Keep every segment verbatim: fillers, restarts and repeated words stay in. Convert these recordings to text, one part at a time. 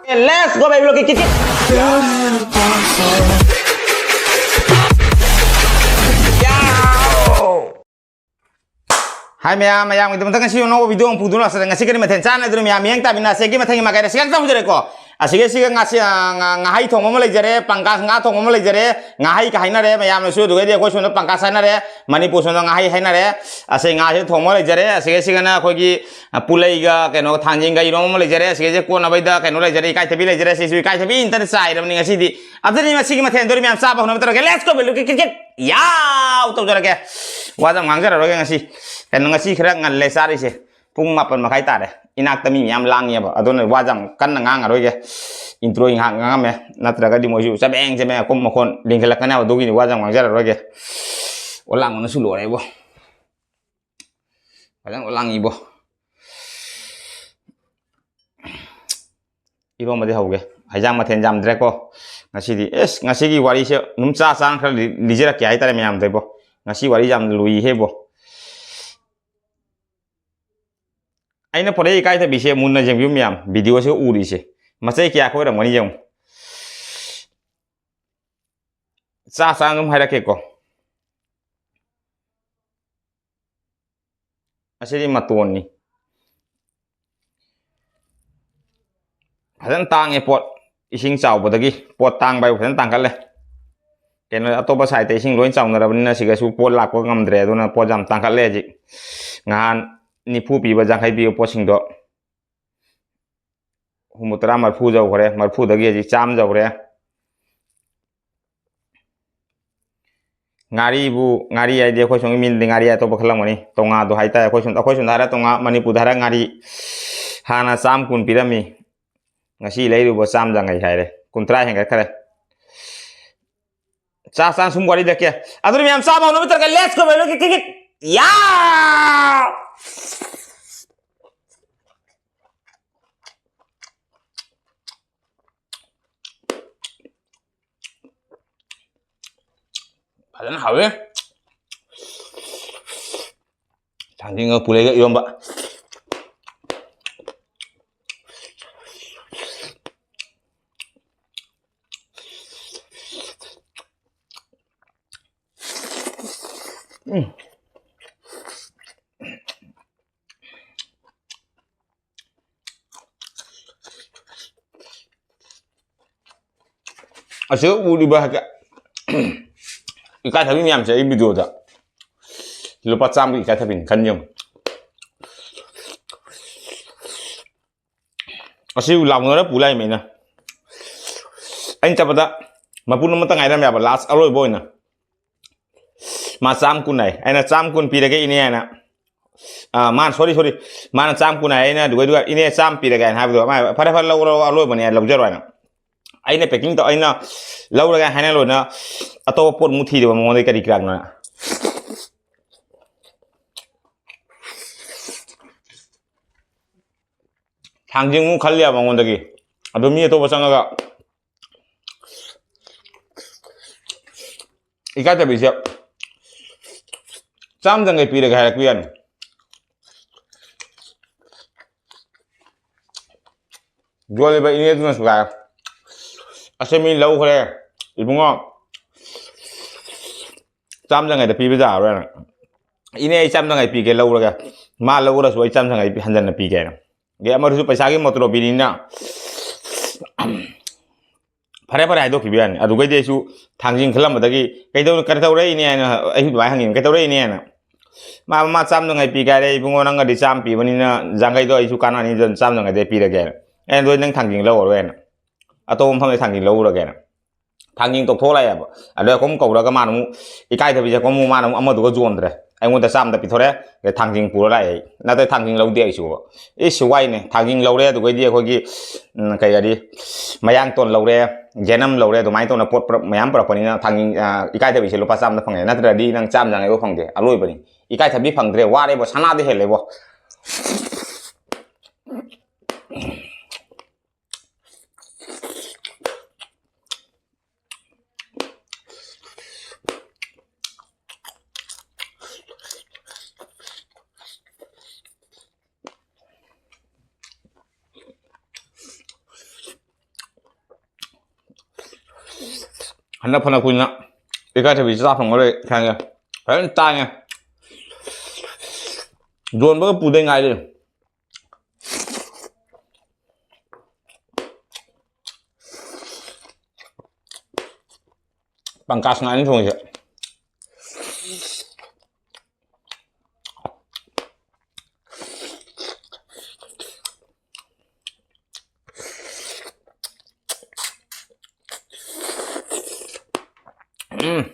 Let's go, baby. Look, kick, kick. ꯍꯥꯏ ꯃꯌꯥꯝ, ꯃꯌꯥꯝꯒꯤꯗꯃꯛꯇ ꯉꯁꯤ ꯑꯅꯧꯕ ꯚꯤꯗꯤꯑꯣ ꯑꯃ ꯄꯨꯗꯨꯅ ꯂꯥꯛꯆꯔꯦ꯫ ꯉꯁꯤ ꯀꯔꯤ ꯃꯊꯦꯜ ꯆꯥꯟꯅꯗꯣꯏꯅꯣ ꯃꯌꯥꯝ ꯃꯤꯠꯌꯦꯡ ꯇꯥꯃꯤꯟꯅꯁꯦ꯫ ꯒꯤ ꯃꯊꯪꯒꯤ ꯃꯥꯏꯀꯩꯗ ꯁꯤꯒ ꯇꯧꯖꯔꯦꯀꯣ꯫ ꯑꯁꯤꯒ ꯁꯤꯒ ꯉꯥꯁꯤ-, ꯑ, ꯉꯥ-, ꯉꯥꯍꯩ ꯊꯣꯡꯕ ꯑꯃ ꯂꯩꯖꯔꯦ, ꯄꯪꯀꯥꯁ ꯉꯥ ꯊꯣꯡꯕ ꯑꯃ ꯂꯩꯖꯔꯦ, ꯉꯥꯍꯩꯒ ꯍꯥꯏꯅꯔꯦ ꯃꯌꯥꯝꯅꯁꯨ, ꯑꯗꯨꯒꯩꯗꯤ ꯑꯩꯈꯣꯏ ꯁꯣꯝꯗ ꯄꯪꯀꯥꯁ ꯍꯥꯏꯅꯔꯦ, ꯃꯅꯤꯄꯨꯔ ꯁꯣꯝꯗ ꯉꯥꯍꯩ ꯍꯥꯏꯅꯔꯦ꯫ ꯑꯁꯤ ꯉꯥꯁꯤ ꯊꯣꯡꯕ ꯂꯩꯖꯔꯦ꯫ ꯑꯁꯤꯒ ꯁꯤꯒꯅ ꯑꯩꯈꯣꯏꯒꯤ, ꯑ, ꯄꯨꯂꯩꯒ ꯀꯩꯅꯣꯒ ꯊꯥꯡꯖꯤꯡꯒ ꯏꯔꯣꯝꯕ ꯑꯃ ꯂꯩꯖꯔꯦ꯫ ꯑꯁꯤꯒ ꯁꯤ ꯀꯣꯠꯅꯕꯩꯗ ꯀꯩꯅꯣ ꯂꯩꯖꯔꯦ, ꯏꯀꯥꯏꯊꯕꯤ ꯂꯩꯖꯔꯦ꯫ ꯁꯤꯁꯨ ꯏꯀꯥꯏꯊꯕꯤ ꯏꯟꯇꯅ ꯆꯥꯏꯔꯕꯅꯤ ꯉꯁꯤꯗꯤ꯫ ꯑꯗꯨꯅꯤ ꯃꯁꯤꯒꯤ ꯃꯊꯦꯜꯗꯣ ꯃꯌꯥꯝ ꯆꯥꯕ ꯍꯧꯅꯕ ꯇꯧꯔꯒꯦ꯫ Let's go, value kit kit kit. ꯌꯥꯎ ꯇꯧꯖꯔꯒꯦ꯫ ꯋꯥꯁꯦ ꯌꯥꯝ ꯉꯥꯡꯖꯔꯔꯣꯏꯒꯦ ꯉꯁꯤ꯫ ꯀꯩꯅꯣ, ꯉꯁꯤ ꯈꯔ ꯉꯜꯂꯦ ꯆꯥꯔꯤꯁꯦ꯫ ꯄꯨꯡ ꯃꯥꯄꯟ ꯃꯈꯥꯏ ꯇꯥꯔꯦ꯫ ꯏꯅꯥꯛꯇ ꯃꯤ ꯃꯌꯥꯝ ꯂꯥꯡꯉꯦꯕ꯫ ꯑꯗꯨꯅ ꯋꯥꯁꯦ ꯌꯥꯝ ꯀꯟꯅ ꯉꯥꯡꯉꯔꯣꯏꯒꯦ꯫ ꯏꯟꯇ꯭ꯔꯣ ꯉꯥꯏꯍꯥꯛ ꯉꯥꯡꯉꯝꯃꯦ꯫ ꯅꯠꯇ꯭ꯔꯒꯗꯤ ꯃꯣꯏꯁꯨ ꯆꯕꯦꯡ ꯆꯕꯦꯡ ꯑꯩꯈꯣꯏ ꯃꯈꯣꯟ ꯂꯤꯡꯈꯠꯂꯛꯀꯅꯦꯕ꯫ ꯑꯗꯨꯒꯤꯅꯤ ꯋꯥꯁꯦ ꯌꯥꯝ ꯉꯥꯡꯖꯔꯔꯣꯏꯒꯦ꯫ ꯑꯣꯂꯥꯡꯕꯅꯁꯨ ꯂꯣꯏꯔꯦ ꯏꯕꯣ꯫ ꯐꯖꯅ ꯑꯣꯂꯥꯡꯉꯤꯕꯣ꯫ ꯏꯔꯣꯝꯕꯗꯤ ꯍꯧꯒꯦ꯫ ꯍꯩꯖꯥꯡ ꯃꯊꯦꯜ ꯌꯥꯝꯗ꯭ꯔꯦꯀꯣ꯫ ꯉꯁꯤꯗꯤ, ꯑꯦꯁ, ꯉꯁꯤꯒꯤ ꯋꯥꯔꯤꯁꯦ ꯑꯗꯨꯝ ꯆꯥ ꯆꯥꯅ ꯈꯔ ꯂꯤ-, ꯂꯤꯖꯔꯛꯀꯦ ꯍꯥꯏꯇꯥꯔꯦ ꯃꯌꯥꯝꯗ ꯏꯕꯣ꯫ ꯉꯁꯤ ꯋꯥꯔꯤ ꯌꯥꯝ ꯂꯨꯏꯍꯦ ꯏꯕꯣ꯫ ꯑꯩꯅ ꯄꯣꯔꯛꯏ ꯏꯀꯥꯏꯊꯕꯤꯁꯦ ꯃꯨꯟꯅ ꯌꯦꯡꯕꯤꯌꯨ ꯃꯌꯥꯝ, ꯚꯤꯗꯤꯑꯣꯁꯦ ꯎꯔꯤꯁꯦ꯫ ꯃꯆꯩ ꯀꯌꯥ ꯀꯣꯏꯔꯝꯒꯅꯤ ꯌꯦꯡꯉꯨ꯫ ꯆꯥ ꯆꯥꯅ ꯑꯗꯨꯝ ꯍꯥꯏꯔꯛꯀꯦꯀꯣ꯫ ꯑꯁꯤꯗꯤ ꯃꯇꯣꯟꯅꯤ꯫ ꯐꯖꯅ ꯇꯥꯡꯉꯦ ꯄꯣꯠ꯫ ꯏꯁꯤꯡ ꯆꯥꯎꯕꯗꯒꯤ ꯄꯣꯠ ꯇꯥꯡꯕ ꯍꯥꯏꯕꯨ ꯐꯖꯅ ꯇꯥꯡꯈꯠꯂꯦ꯫ ꯀꯩꯅꯣ, ꯑꯇꯣꯞꯄ ꯁꯥꯏꯠꯇ ꯏꯁꯤꯡ ꯂꯣꯏ ꯆꯥꯎꯅꯔꯕꯅꯤꯅ ꯁꯤꯒꯁꯨ ꯄꯣꯠ ꯂꯥꯛꯄ ꯉꯝꯗ꯭ꯔꯦ꯫ ꯑꯗꯨꯅ ꯄꯣꯠ ꯌꯥꯝ ꯇꯥꯡꯈꯠꯂꯦ ꯍꯧꯖꯤꯛ꯫ ꯉꯍꯥꯟ ꯅꯤꯐꯨ ꯄꯤꯕ, ꯌꯥꯡꯈꯩ ꯄꯤꯕ ꯄꯣꯠꯁꯤꯡꯗꯣ ꯍꯨꯝꯐꯨꯇꯔꯥ, ꯃꯔꯤꯐꯨ ꯌꯧꯈ꯭ꯔꯦ꯫ ꯃꯔꯤꯐꯨꯗꯒꯤ ꯍꯧꯖꯤꯛ ꯆꯥꯝꯃ ꯌꯧꯈ꯭ꯔꯦ꯫ ꯉꯥꯔꯤꯕꯨ, ꯉꯥꯔꯤ ꯍꯥꯏꯗꯤ ꯑꯩꯈꯣꯏ ꯁꯣꯝꯒꯤ ꯃꯤꯅꯗꯤ ꯉꯥꯔꯤ ꯑꯇꯣꯞꯄ ꯈꯜꯂꯝꯒꯅꯤ꯫ ꯇꯣꯉꯥꯗꯣ ꯍꯥꯏꯇꯥꯔꯦ꯫ ꯑꯩꯈꯣꯏ ꯁꯣꯝ-, ꯑꯩꯈꯣꯏ ꯁꯣꯝꯗ ꯍꯥꯏꯔ ꯇꯣꯉꯥ, ꯃꯅꯤꯄꯨꯔꯗ ꯍꯥꯏꯔ ꯉꯥꯔꯤ꯫ ꯍꯥꯟꯅ ꯆꯥꯝꯃ ꯀꯨꯟ ꯄꯤꯔꯝꯃꯤ, ꯉꯁꯤ ꯂꯩꯔꯨꯕ ꯆꯥꯝꯃ ꯌꯥꯡꯈꯩ ꯍꯥꯏꯔꯦ, ꯀꯨꯟꯊ꯭ꯔꯥ ꯍꯦꯟꯒꯠꯈ꯭ꯔꯦ꯫ ꯆꯥ ꯆꯥ ꯁꯨꯝ ꯋꯥꯔꯤ ꯂꯦꯞꯀꯦ꯫ ꯑꯗꯨꯅ ꯃꯌꯥꯝ ꯆꯥꯕ ꯍꯧꯅꯕ ꯇꯧꯔꯒ, let's go, baby, kick, kick, kick. ꯌꯥ! ꯐꯖꯅ ꯍꯥꯎꯋꯦ꯫ ꯊꯥꯡꯖꯤꯡꯒ ꯄꯨꯂꯩꯒ ꯏꯔꯣꯝꯕ꯫ ꯑꯁꯤꯗ ꯎꯔꯤꯕ ꯍꯥꯏꯐꯦꯠ ꯏꯀꯥꯏꯊꯕꯤ ꯃꯌꯥꯝꯁꯦ ꯑꯩ ꯚꯤꯗꯤꯑꯣꯗ ꯂꯨꯄꯥ ꯆꯥꯝꯃꯒꯤ ꯏꯀꯥꯏꯊꯕꯤꯅꯤ ꯈꯟ ꯌꯦꯡꯉꯨ꯫ ꯑꯁꯤꯕꯨ ꯂꯥꯎꯅꯔ ꯄꯨ ꯂꯥꯛꯏꯃꯤ ꯑꯩꯅ꯫ ꯑꯩꯅ ꯆꯠꯄꯗ ꯃꯄꯨꯟ ꯑꯃꯇ ꯉꯥꯏꯔꯝꯃꯦꯕ, ꯂꯥꯁ ꯑꯔꯣꯏꯕ ꯑꯣꯏꯅ꯫ ꯃꯥ ꯆꯥꯝ ꯀꯨꯟ ꯍꯥꯏ, ꯑꯩꯅ ꯆꯥꯝ ꯀꯨꯟ ꯄꯤꯔꯒꯦ ꯏꯅꯦ ꯍꯥꯏꯅ꯫ ꯑ, ꯃꯥꯅ, "ꯁꯣꯔꯤ, ꯁꯣꯔꯤ," ꯃꯥꯅ ꯆꯥꯝ ꯀꯨꯟ ꯍꯥꯏ, ꯑꯩꯅ ꯑꯗꯨꯒꯩꯗꯨꯒ, "ꯏꯅꯦ, ꯆꯥꯝ ꯄꯤꯔꯒꯦ" ꯍꯥꯏꯅ ꯍꯥꯏꯕꯗꯣ, ꯃꯥ, "ꯐꯔꯦ, ꯐꯔꯦ, ꯂꯧꯔꯣ, ꯑꯔꯣꯏꯕꯅꯦ, ꯂꯧꯖꯔꯣ" ꯍꯥꯏꯅ꯫ ꯑꯩꯅ ꯄꯦꯀꯤꯡ ꯇꯧ-, ꯑꯩꯅ ꯂꯧꯔꯒꯦ ꯍꯥꯏꯅ ꯂꯣꯏꯅ ꯑꯇꯣꯞꯄ ꯄꯣꯠ ꯑꯃꯨꯛ ꯊꯤꯔꯦꯕ ꯃꯉꯣꯟꯗ ꯀꯔꯤ ꯀꯔꯥꯅꯣ꯫ ꯊꯥꯡꯖꯤꯡ ꯑꯃꯨꯛ ꯈꯜꯂꯦꯕ ꯃꯉꯣꯟꯗꯒꯤ꯫ ꯑꯗꯨ ꯃꯤ ꯑꯇꯣꯞꯄ ꯆꯪꯉꯒ ꯏꯀꯥꯏꯗꯕꯤꯁꯦ ꯆꯥꯝꯗꯪꯒꯩ ꯄꯤꯔꯒꯦ ꯍꯥꯏꯔꯛꯄ ꯌꯥꯅꯤ꯫ ꯌꯣꯜꯂꯤꯕ ꯏꯅꯦꯗꯨꯅꯁꯨ ꯍꯥꯏ, "ꯑꯁꯦ ꯃꯤ ꯂꯧꯈ꯭ꯔꯦ ꯏꯕꯨꯡꯉꯣ, ꯆꯥꯝꯗꯪꯒꯩꯗ ꯄꯤꯕ ꯌꯥꯔꯣꯏꯅ꯫" "ꯏꯅꯦ, ꯑꯩ ꯆꯥꯝꯗꯪꯒꯩ ꯄꯤꯒꯦ, ꯂꯧꯔꯒꯦ, ꯃꯥ ꯂꯧꯔꯁꯨ ꯑꯩ ꯆꯥꯝꯗꯪꯒꯩ ꯄꯤ-, ꯍꯟꯖꯟꯅ ꯄꯤꯒꯦ" ꯍꯥꯏꯅ꯫ ꯑꯗꯩ ꯑꯃꯗꯨꯁꯨ ꯄꯩꯁꯥꯒꯤ ꯃꯣꯇꯣꯔ ꯄꯤꯅꯤꯅ ꯐꯔꯦ ꯐꯔꯦ ꯍꯥꯏꯗꯣꯛꯈꯤꯕ ꯌꯥꯅꯤ꯫ ꯑꯗꯨꯒꯩꯗꯤ ꯑꯩꯁꯨ ꯊꯥꯡꯖꯤꯡ ꯈꯜꯂꯝꯕꯗꯒꯤ, "ꯀꯩꯗꯧ-, ꯀꯩꯗꯧꯔꯛꯏꯅꯦ?" ꯍꯥꯏꯅ ꯑꯩꯁꯨ ꯑꯗꯨꯃꯥꯏꯅ ꯍꯪꯉꯤꯅꯦ, "ꯀꯩꯗꯧꯔꯛꯏꯅꯦ?" ꯍꯥꯏꯅ꯫ "ꯃꯥ, ꯃꯥ ꯆꯥꯝꯗꯪꯒꯩ ꯄꯤꯒꯦ ꯍꯥꯏꯔꯦ ꯏꯕꯨꯡꯉꯣ, ꯅꯪꯒꯗꯤ ꯆꯥꯝ ꯄꯤꯕꯅꯤꯅ ꯌꯥꯡꯈꯩꯗꯣ ꯑꯩꯁꯨ ꯀꯥꯟꯅꯅꯤ, ꯑꯗꯨꯅ ꯆꯥꯝꯗꯪꯒꯩꯗꯤ ꯄꯤꯔꯒꯦ" ꯍꯥꯏꯅ꯫ ꯑꯩꯅ, "ꯑꯗꯨꯗꯤ ꯅꯪ ꯊꯥꯡꯖꯤꯡ ꯂꯧꯔꯔꯣꯏ" ꯍꯥꯏꯅ, "ꯑꯇꯣꯞꯄ ꯃꯐꯝꯗ ꯊꯥꯡꯖꯤꯡ ꯂꯧꯔꯨꯔꯒꯦ" ꯍꯥꯏꯅ꯫ ꯊꯥꯡꯖꯤꯡ ꯇꯧꯊꯣꯛ ꯂꯥꯛꯑꯦꯕ꯫ ꯑꯗꯣ ꯑꯩꯈꯣꯏ ꯀꯧꯔꯒ ꯃꯥꯅ ꯑꯃꯨꯛ ꯏꯀꯥꯏꯗꯕꯤꯁꯦ ꯑꯩꯈꯣꯏ ꯑꯃꯨꯛ, ꯃꯥꯅ ꯑꯃꯨꯛ ꯑꯃꯗꯨꯒ ꯖꯣꯟꯗ꯭ꯔꯦ꯫ ꯑꯩꯉꯣꯟꯗ ꯆꯥꯝꯗ ꯄꯤꯊꯣꯔꯛꯑꯦ, ꯑꯗꯩ ꯊꯥꯡꯖꯤꯡ ꯄꯨꯔ ꯂꯥꯛꯑꯦ ꯑꯩ꯫ ꯅꯠꯇ꯭ꯔꯗꯤ ꯊꯥꯡꯖꯤꯡ ꯂꯧꯗꯦ ꯑꯩꯁꯨ꯫ ꯏꯁ, ꯋꯥꯏꯅꯦ꯫ ꯊꯥꯡꯖꯤꯡ ꯂꯧꯔꯦ, ꯑꯗꯨꯒꯩꯗꯤ ꯑꯩꯈꯣꯏꯒꯤ, ꯎꯝ, ꯀꯩ ꯍꯥꯏꯗꯤ, ꯃꯌꯥꯡꯇꯣꯟ ꯂꯧꯔꯦ, ꯌꯦꯅꯝ ꯂꯧꯔꯦ, ꯑꯗꯨꯃꯥꯏꯅ ꯇꯧꯅ ꯄꯣꯠ ꯄꯨꯂꯞ ꯃꯌꯥꯝ ꯄꯨꯔꯛꯄꯅꯤꯅ ꯊꯥꯡꯖꯤꯡ, ꯑ, ꯏꯀꯥꯏꯗꯕꯤꯁꯦ ꯂꯨꯄꯥ ꯆꯥꯝꯗ ꯐꯪꯉꯦ꯫ ꯅꯠꯇ꯭ꯔꯗꯤ ꯅꯪ ꯆꯥꯝ ꯌꯥꯡꯈꯩꯐꯥꯎ ꯐꯪꯗꯦ꯫ ꯑꯔꯣꯏꯕꯅꯤ꯫ ꯏꯀꯥꯏꯊꯕꯤ ꯐꯪꯗ꯭ꯔꯦ, ꯋꯥꯔꯦꯕꯣ, ꯁꯅꯥꯗꯤ ꯍꯦꯜꯂꯦꯕꯣ꯫ ꯍꯟꯗꯛ ꯐꯅ ꯀꯨꯏꯅ ꯏꯀꯥꯏꯊꯕꯤ ꯆꯥ ꯐꯪꯉꯔꯣꯏ ꯈꯪꯉꯦ꯫ ꯐꯖꯅ ꯇꯥꯡꯉꯦ꯫ ꯌꯣꯟꯕꯒ ꯄꯨꯗꯩ ꯉꯥꯏꯔꯦ꯫ ꯄꯪꯀꯥꯁ ꯉꯥꯏꯅ ꯊꯣꯡꯉꯤꯁꯦ꯫ ꯎꯝ꯫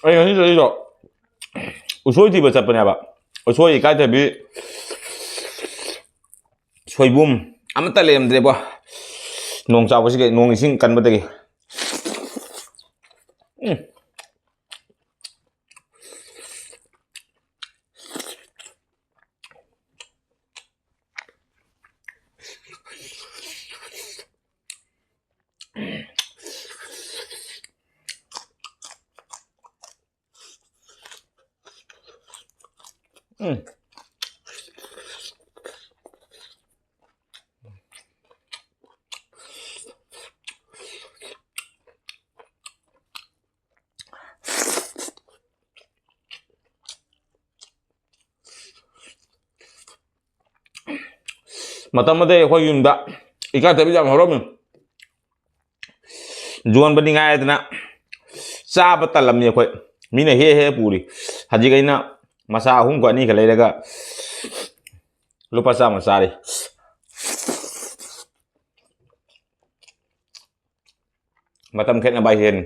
ꯑꯩ ꯉꯁꯤ ꯆꯠꯂꯤꯗꯣ ꯎꯁꯣꯏ ꯊꯤꯕ ꯆꯠꯄꯅꯦꯕ꯫ ꯎꯁꯣꯏ, ꯏꯀꯥꯏꯊꯕꯤ, ꯁꯣꯏꯕꯨꯝ ꯑꯃꯠꯇ ꯂꯩꯔꯝꯗ꯭ꯔꯦꯕꯣ꯫ ꯅꯣꯡ ꯆꯥꯕꯁꯤꯒꯤ, ꯅꯣꯡ ꯏꯁꯤꯡ ꯀꯟꯕꯗꯒꯤ꯫ ꯎꯝ꯫ ꯎꯝ꯫ ꯃꯇꯝ ꯑꯃꯗ ꯑꯩꯈꯣꯏ ꯌꯨꯝꯗ ꯏꯀꯥꯏꯊꯕꯤ ꯌꯥꯝ ꯍꯧꯔꯝꯃꯤ꯫ ꯌꯣꯟꯕꯗꯤ ꯉꯥꯏꯗꯅ ꯆꯥꯕ ꯇꯜꯂꯝꯃꯤ ꯑꯩꯈꯣꯏ꯫ ꯃꯤꯅ ꯍꯦꯛ ꯍꯦꯛ ꯄꯨꯔꯤ꯫ ꯍꯧꯖꯤꯛ ꯑꯩꯅ ꯃꯆꯥ ꯑꯍꯨꯝꯒ ꯑꯅꯤꯒ ꯂꯩꯔꯒ ꯂꯨꯄꯥ ꯆꯥꯝꯃ ꯆꯥꯔꯤ꯫ ꯃꯇꯝ ꯈꯦꯠꯅꯕ ꯍꯥꯏꯁꯦ꯫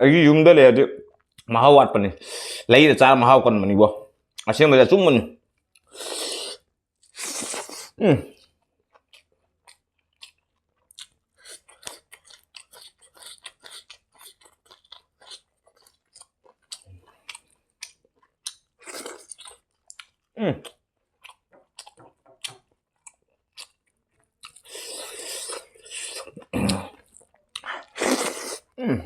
ꯑꯩꯒꯤ ꯌꯨꯝꯗ ꯂꯩꯔꯗꯤ ꯃꯍꯥꯎ ꯋꯥꯠꯄꯅꯤ, ꯂꯩꯔ ꯆꯥꯔ ꯃꯍꯥꯎ ꯀꯟꯕꯅꯤꯕꯣ꯫ ꯑꯁꯦꯡꯕꯗꯤ ꯑꯆꯨꯝꯕꯅꯤ꯫ ꯎꯝ꯫ ꯎꯝ꯫ ꯎꯝ꯫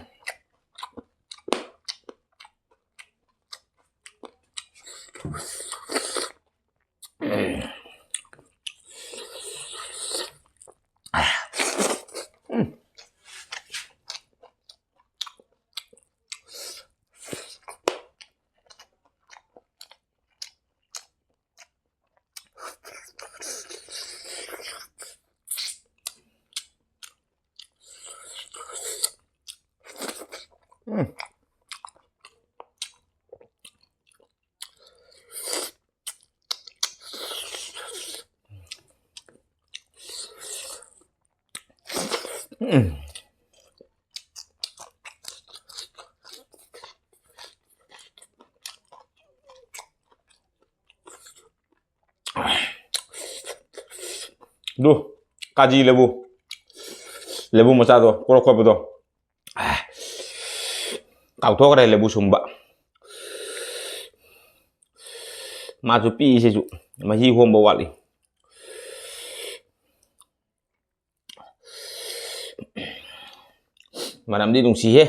ꯎꯝ꯫ ꯎꯝ꯫ ꯑꯗꯨ ꯀꯥꯖꯤ ꯂꯦꯕꯨ, ꯂꯦꯕꯨ ꯃꯆꯥꯗꯣ ꯀꯣꯔꯣꯛ ꯈꯣꯠꯄꯗꯣ, ꯑꯦ, ꯀꯥꯎꯊꯣꯛꯈ꯭ꯔꯦ ꯂꯦꯕꯨ ꯁꯨꯝꯕ꯫ ꯃꯥꯁꯨ ꯄꯤꯛꯏꯁꯤꯁꯨ ꯃꯍꯤ ꯍꯣꯝꯕ ꯋꯥꯠꯂꯤ꯫ ꯃꯅꯝꯗꯤ ꯅꯨꯡꯁꯤꯍꯦ,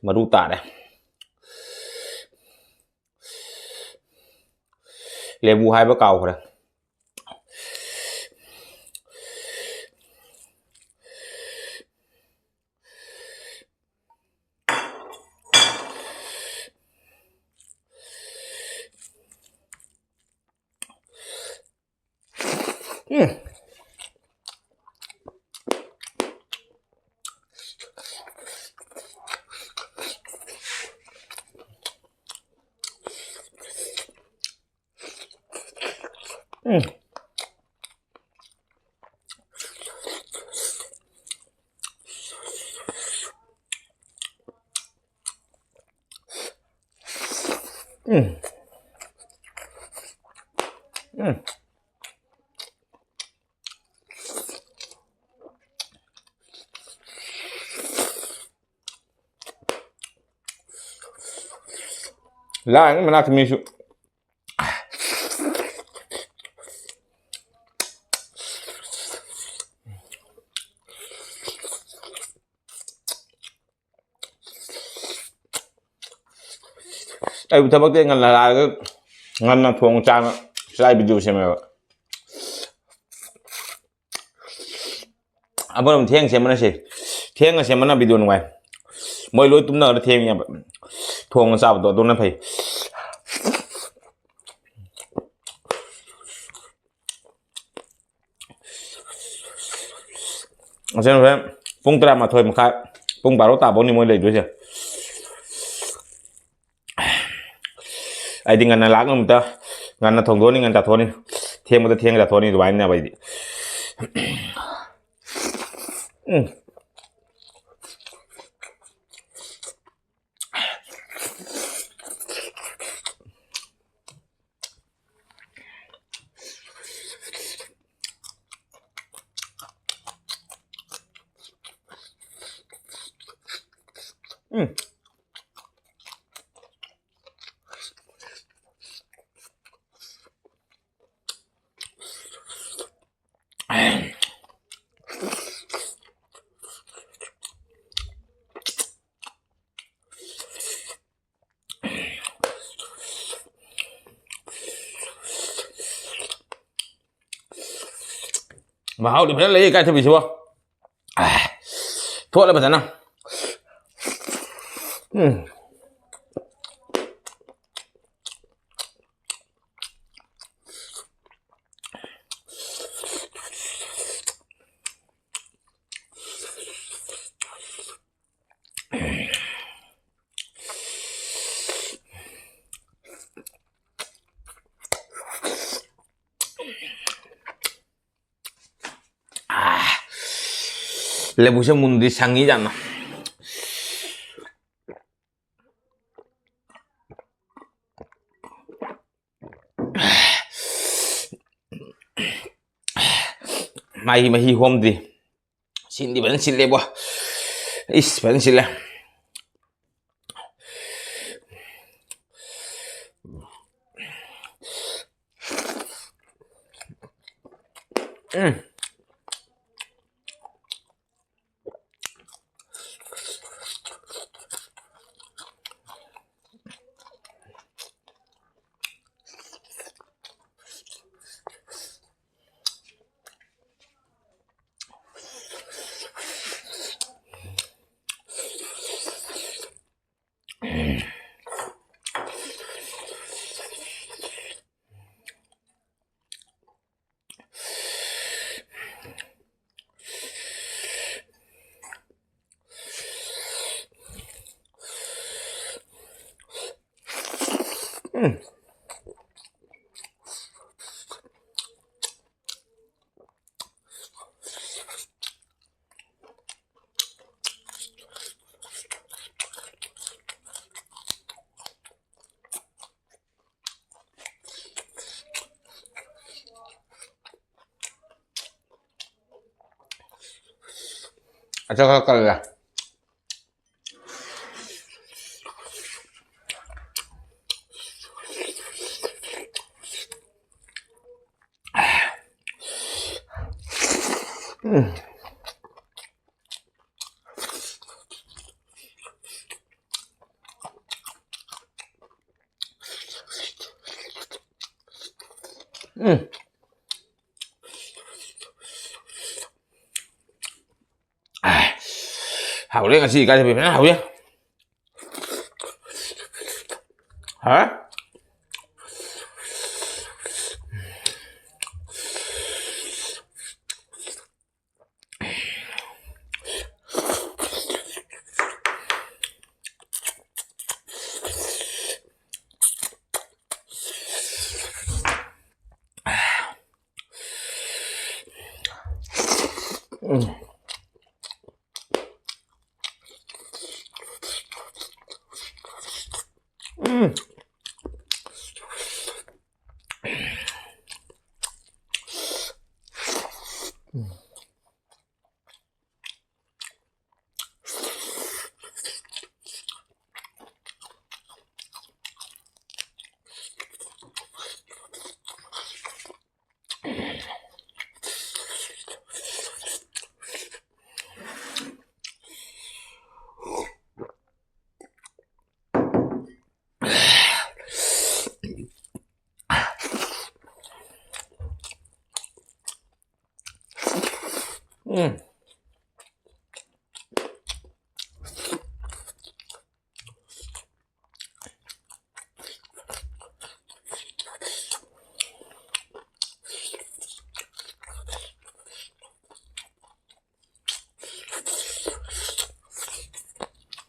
ꯃꯔꯨ ꯇꯥꯔꯦ꯫ ꯂꯦꯕꯨ ꯍꯥꯏꯕ ꯀꯥꯎꯈ꯭ꯔꯦ꯫ ꯎꯝ꯫ ꯎꯝ꯫ ꯎꯝ꯫ ꯎꯝ꯫ ꯂꯥꯡꯉꯤ ꯃꯅꯥꯛꯇ ꯃꯤꯁꯨ꯫ ꯑꯩꯕꯨ ꯊꯕꯛꯇꯤ ꯉꯟꯅ ꯂꯥꯛꯑꯒ ꯉꯟꯅ ꯊꯣꯡ ꯆꯥꯅ ꯆꯥꯏ video ꯁꯦꯝꯃꯦꯕ꯫ ꯑꯃꯔꯣꯝ ꯊꯦꯡ ꯁꯦꯝꯕꯅ ꯁꯤ꯫ ꯊꯦꯡꯅ ꯁꯦꯝꯕꯅ video ꯅꯨꯡꯉꯥꯏ꯫ ꯃꯣꯏ ꯂꯣꯏ ꯇꯨꯝꯅꯔ ꯊꯦꯡꯉꯦꯕ꯫ ꯊꯣꯡꯉ ꯆꯥꯕꯗꯣ ꯑꯗꯨꯅ ꯐꯩ꯫ ꯑꯁꯦꯡꯕ ꯍꯣꯔꯦꯟ ꯄꯨꯡ ꯇꯔꯥꯃꯥꯊꯣꯏ ꯃꯈꯥꯏ, ꯄꯨꯡ ꯕꯥꯔꯣ ꯇꯥꯐꯧꯅꯤ ꯃꯣꯏ ꯂꯩꯗꯣꯏꯁꯦ꯫ ꯑꯩꯗꯤ ꯉꯟꯅ ꯂꯥꯛ ꯅꯨꯃꯤꯠꯇ ꯉꯟꯅ ꯊꯣꯡꯗꯣꯛꯑꯅꯤ, ꯉꯟꯅ ꯆꯥꯊꯣꯛꯑꯅꯤ, ꯊꯦꯡꯕꯗ ꯊꯦꯡꯅ ꯆꯥꯊꯣꯛꯑꯅꯤ, ꯑꯗꯨꯃꯥꯏꯅꯅꯦꯕ ꯑꯩꯗꯤ꯫ ꯎꯝ꯫ ꯎꯝ꯫ ꯃꯍꯥꯎꯗꯤ ꯐꯖꯅ ꯂꯩ ꯏꯀꯥꯏꯊꯕꯤꯁꯤꯕꯣ꯫ ꯑꯥ, ꯊꯣꯠꯂꯦ ꯐꯖꯅ꯫ ꯎꯝ꯫ ꯂꯐꯨꯁꯦ ꯃꯨꯟꯗꯤ ꯁꯪꯉꯤ ꯌꯥꯝꯅ꯫ ꯃꯥꯒꯤ ꯃꯍꯤ ꯍꯣꯝꯗ꯭ꯔꯤ꯫ ꯁꯤꯟꯗꯤ ꯐꯖꯅ ꯁꯤꯜꯂꯦꯕꯣ꯫ ꯏꯁ, ꯐꯖꯅ ꯁꯤꯜꯂꯦ꯫ ꯎꯝ꯫ ꯑꯆꯥ, ꯈꯔ ꯀꯜꯂꯦ꯫ ꯎꯝ꯫ ꯎꯝ꯫ ꯍꯥꯎꯔꯦ ꯉꯁꯤ ꯏꯀꯥꯏꯊꯕꯤ ꯐꯖꯅ ꯍꯥꯎꯔꯦ꯫ ꯍꯥ? ꯎꯝ꯫ ꯎꯝ꯫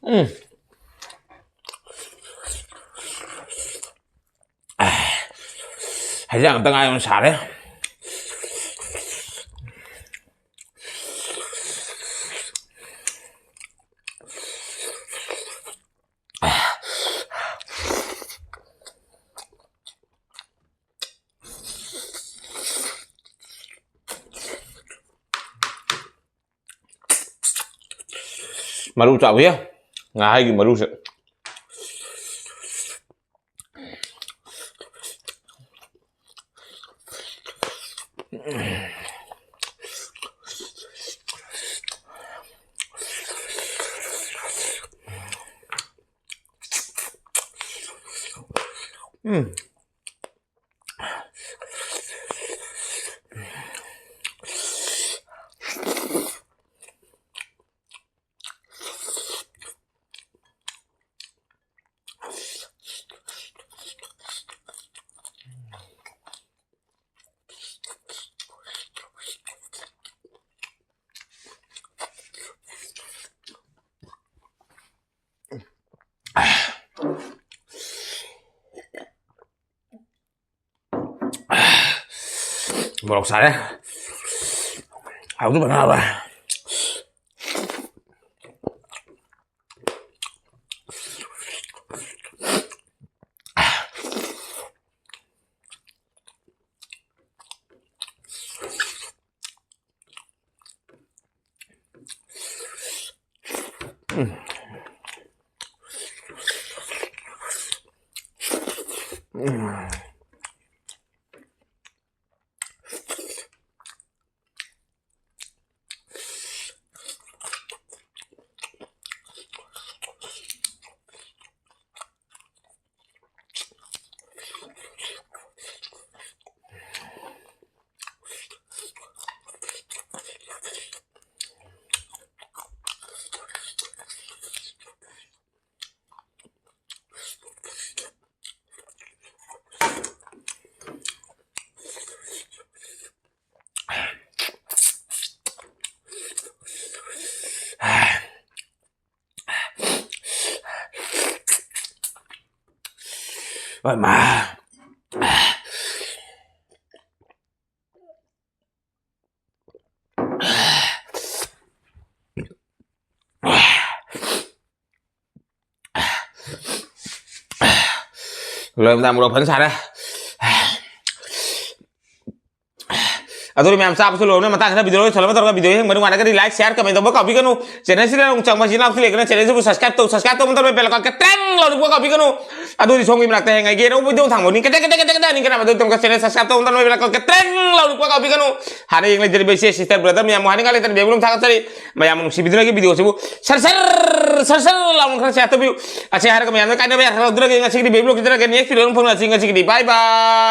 ꯎꯝ꯫ ꯍꯩꯖꯥꯡ ꯑꯝꯇ ꯉꯥꯏ ꯑꯣꯏꯅ ꯁꯥꯔꯦ꯫ ꯃꯔꯨ ꯆꯥꯎꯋꯤ꯫ ꯉꯥꯍꯩꯒꯤ ꯃꯔꯨꯁꯦ꯫ ꯎꯝ꯫ ꯃꯣꯔꯣꯛ ꯁꯥꯔꯦ꯫ ꯍꯥꯎꯗꯤ ꯐꯖꯅ ꯍꯥꯎꯔꯦ꯫ ꯏꯃꯥ꯫ ꯂꯣꯏꯔꯝꯗꯥꯏ ꯃꯣꯔꯣꯛ ꯐꯖꯅ ꯁꯥꯔꯦ꯫ ꯑꯗꯨꯗꯤ ꯃꯌꯥꯝ ꯆꯥꯕꯁꯨ ꯂꯣꯏꯔꯕꯅꯤꯅ ꯃꯇꯥꯡ ꯈꯔ video ꯂꯣꯏꯁꯤꯜꯂꯕ ꯃꯇꯝꯗ video ꯌꯦꯡꯕ ꯅꯨꯡꯉꯥꯏꯔꯒꯗꯤ like, share, comment ꯇꯧꯕ ꯀꯥꯎꯕꯤꯒꯅꯨ꯫ Channel ꯁꯤꯗ ꯑꯃꯨꯛ ꯆꯪꯕ ꯏꯆꯤꯟ ꯏꯅꯥꯎꯁꯨ ꯂꯩꯒꯅ channel ꯁꯤꯕꯨ subscribe ꯇꯧ, subscribe ꯇꯧꯕ ꯃꯇꯝꯗ bell icon ꯀꯇ꯭ꯔꯦꯡ ꯂꯥꯎꯔꯛꯄ ꯀꯥꯎꯕꯤꯒꯅꯨ꯫ ꯑꯗꯨꯗꯤ ꯁꯣꯝꯒꯤ ꯃꯅꯥꯛꯇ ꯍꯌꯦꯡꯉꯩꯒꯤ ꯑꯅꯧꯕ video ꯊꯥꯡꯕ ꯅꯤꯡ ꯀꯇ꯭ꯔꯦꯡ ꯀꯇ꯭ꯔꯦꯡ ꯀꯇ꯭ꯔꯦꯡ ꯀꯇ꯭ꯔꯦꯡ ꯅꯤꯡ ꯀꯅꯥ ꯑꯗꯨ ꯇꯝꯀ channel subscribe ꯇꯧꯕ ꯃꯇꯝꯗ bell icon ꯀꯇ꯭ꯔꯦꯡ ꯂꯥꯎꯔꯛꯄ ꯀꯥꯎꯕꯤꯒꯅꯨ꯫ ꯍꯥꯟꯅ ꯌꯦꯡꯂꯩꯖꯔꯤꯕ ꯏꯆꯦ sister brother ꯃꯌꯥꯝꯕꯨ ꯍꯥꯏꯅꯤꯡꯉꯥꯏ ꯂꯩꯇꯅ ꯕꯦꯕꯨꯂꯨꯝ ꯊꯥꯒꯠꯆꯔꯤ꯫ ꯃꯌꯥꯝ ꯅꯨꯡꯁꯤꯕꯤꯗꯨꯅ ꯑꯩꯒꯤ video ꯁꯤꯕꯨ ꯁꯔ ꯁꯔ ꯁꯔ ꯁꯔ ꯂꯥꯎꯅ ꯈꯔ share ꯇꯧꯕꯤꯌꯨ꯫ ꯑꯁꯤ ꯍꯥꯏꯔꯒ ꯃꯌꯥꯝꯅ ꯀꯥꯏꯅꯕ ꯌꯥꯈ꯭ꯔꯗꯨꯅ ꯉꯁꯤꯒꯤꯗꯤ ꯕꯦꯕꯨꯂꯨꯝ ꯈꯤꯇꯪ next video ꯑꯃ ꯐꯪꯅꯁꯤ꯫ ꯉꯁꯤꯒꯤꯗꯤ bye bye꯫